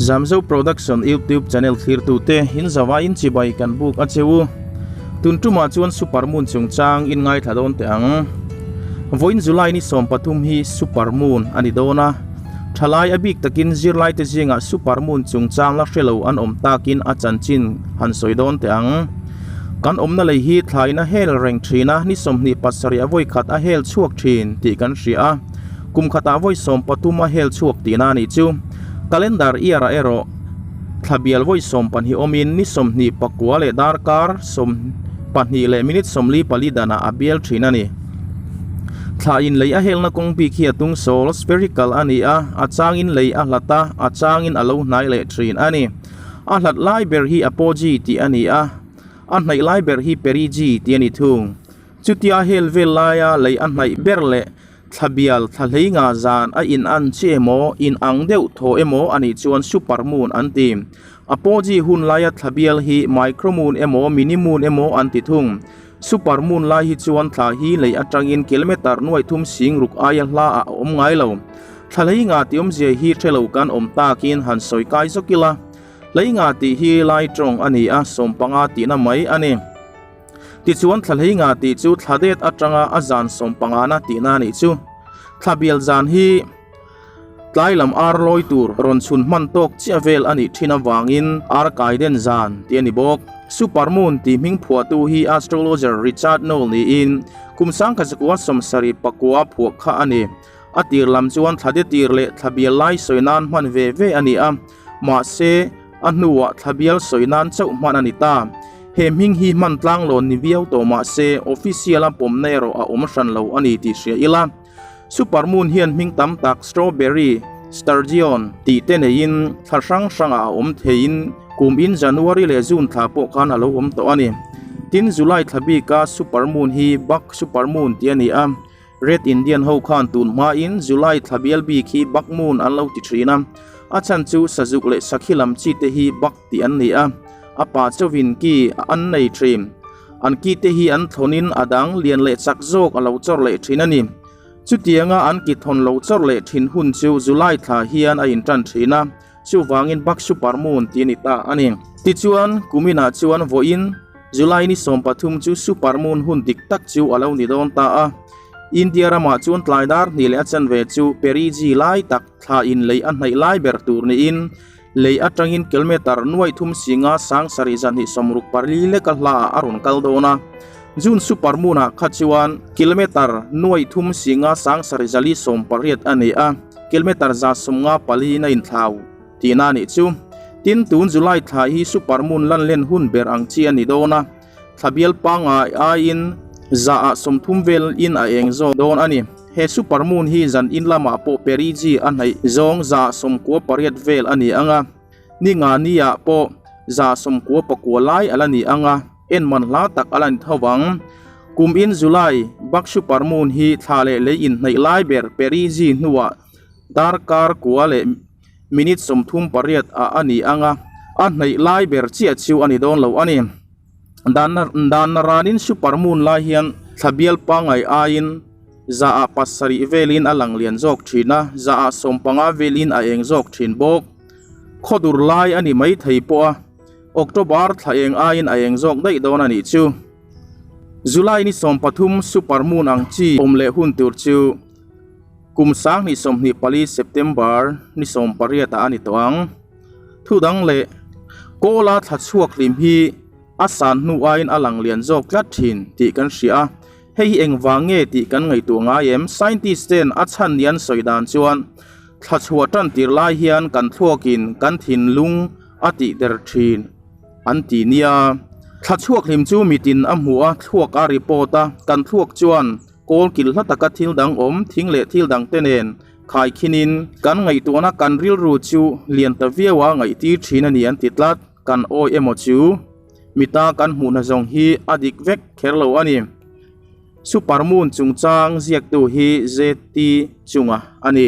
Zamzo Production YouTube channel thlirtute in zavaiin chibai kan buk a che u. Tun tumah chuan Super Moon chungchang in ngaithla dawn teh ang. Vawiin July ni 13 hi Super Moon a ni dawn a. Thalai a bik takin zirlaite zingah Super Moon chungchang la hre lo an awm takin a chanchin han sawi dawn teh ang. Kan awmna lei hi thlaiin a hel reng thin a, ni 27 a vawi khat a hel chhuak thin tih kan hria a. Kum khatah vawi 13 a hel chhuak tihna a nih chu. Calendar year ah erawh thla bial vawi 12 awmin ni 29 leh darkar 12 leh minute 44 danah a bial thin a ni. Thla in lei a helna kawng bik hi a tung sawl, spherical, a ni a, a changin lei a hlat a, a changin a lo hnai leh thin a ni. A hlat lai ber hi apogee tih a ni a, a hnaih lai ber hi perigee tih a ni thung. Chutia hel vel laia lei a hnaih ber leh Thla bial thla hlei nga zan a in an chi emaw, in ang deuh thaw emaw a nih chuan super moon an ti. Apogee hun laia thla bial hi micro moon emaw mini moon emaw an ti thung. Super moon lai hi chuan thla hi lei atangin kilometer nuai thum sing ruk aia hla ah a awm ngai lo. Thla hlei nga tih awmzia hi hre lo kan awm takin han sawi kai zawk ila. Hlei nga tih hi lai tawng a ni a, sawmpanga tihna mai a ni. Tichuan thla hlei nga tih chu thla det atanga a zan sawmpangana tihna a nih chu. Thla bial zan hi tlai lam ar lawi tur rawn chhun hman tawk chiah vel a nih thin avangin ar kai den zan tih a ni bawk. Super Moon tih hming phuahtu hi astrologer Richard Noll niin kum sangkhatzakua sawmsarih pakua phuah kha a ni. A tir lam chuan thla de tir leh thla bial lai sawi nan hman ve ve a ni a. Mahse, a hnuah thla bial sawi nan chauh hman a ni ta. He hming hi hman tlang lawn ni viau tawh mah se, official a pawmna erawh a awm hran lo a ni tih hria ila. Super Moon hian hming tam tak Strawberry, Sturgeon tih te neiin thla hrang hrangah a awm theiin kum in January leh June thla pawh khan a lo awm tawh a ni. Tin, July thla bika Super Moon hi Buck Super Moon tih a ni a. Red Indian ho khan tun hmain July thla bial bik hi Buck Moon an lo ti thin a, a chhan chu sazuk leh sakhi lam chi te hi Buck tih an ni a, a pa chauhin ki an nei thin. An ki te hi an thlawnin a dang lian leh chak zawk a lo chawr leh thin a ni. Chutianga an ki thawn lo chawr leh thin hun chu July thla hian a intan thin a, chuvangin Buck Super Moon tih a ni ta a ni. Tichuan, kuminah chuan vawiin July ni 13 chu Super Moon hun dik tak chu a lo ni dawn ta a. India ramah chuan tlai dar hnih leh a chanve chu Perigee lai tak thla in lei a hnaih lai ber tur niin lei atangin kilometer nuai thum singa sang sarih zahnih sawmruk pali leka hlaah a rawn kal dawn a. June Super Moon ah kha chuan kilometer nuai thum singa sang sarih zali sawm pariat a ni a, kilometer za sawmnga pali in a inthlau. Tihna a nih chu. Tin, tun July thla hi Super Moon lan len hun ber ang chi a ni dawn a, thla bial pangngai aiin za ah 30 vel in a eng zawk dawn a ni. He Super Moon hi zan in lamah pawh perigee a hnaih zawng za 98 vel a ni ang a, ni nga ni ah pawh za 99 lai a la ni ang a, en man hla tak a la ni tho vang. Kum in July bak Super Moon hi thla leh lei inhnaih lai ber perigee hnuah darkar kua leh Minute 38 ah a ni ang a, a hnaih lai ber chiah chu a ni dawn lo a ni. Dan dan naranin super moon lai hian thla bial pangngai aiin za ah pasarih velin a lang lian zawk thin a, za ah 15 velin a eng zawk thin bawk. Khawdur lai a ni mai thei pawh a, October thla eng aiin a eng zawk daih dawn a nih chu. July ni 13 super moon ang chi awm leh hun tur chu Kum 2024 September ni 18 ah a ni tawh ang. Thu dang leh Kawla thla chhuak hlim hi a san hnu aiin a lang lian zawk tlat thin tih kan hria a, hei hi engvang nge tih kan ngaihtuah ngai em? Scientist ten a chhan ni an sawi dan chuan thla chhuah tan tir lai hian kan thluakin kan thinlung a tih der thin an ti nia. Thla chhuak hlim chu mitin a hmu a, thluak a report a, kan thluak chuan Kawl kil hla taka thil dang awm, thing leh thil dang te nen khai khinin kan ngaihtuahna kan rilru chu lian ta viau a ngaihtir thin a ni an ti tlat. Kan awi emaw chu mita kan hmuhna zawng hi a dik vek kher lo a ni. Super Moon chungchang ziaktu hi ZT Chunga a ni.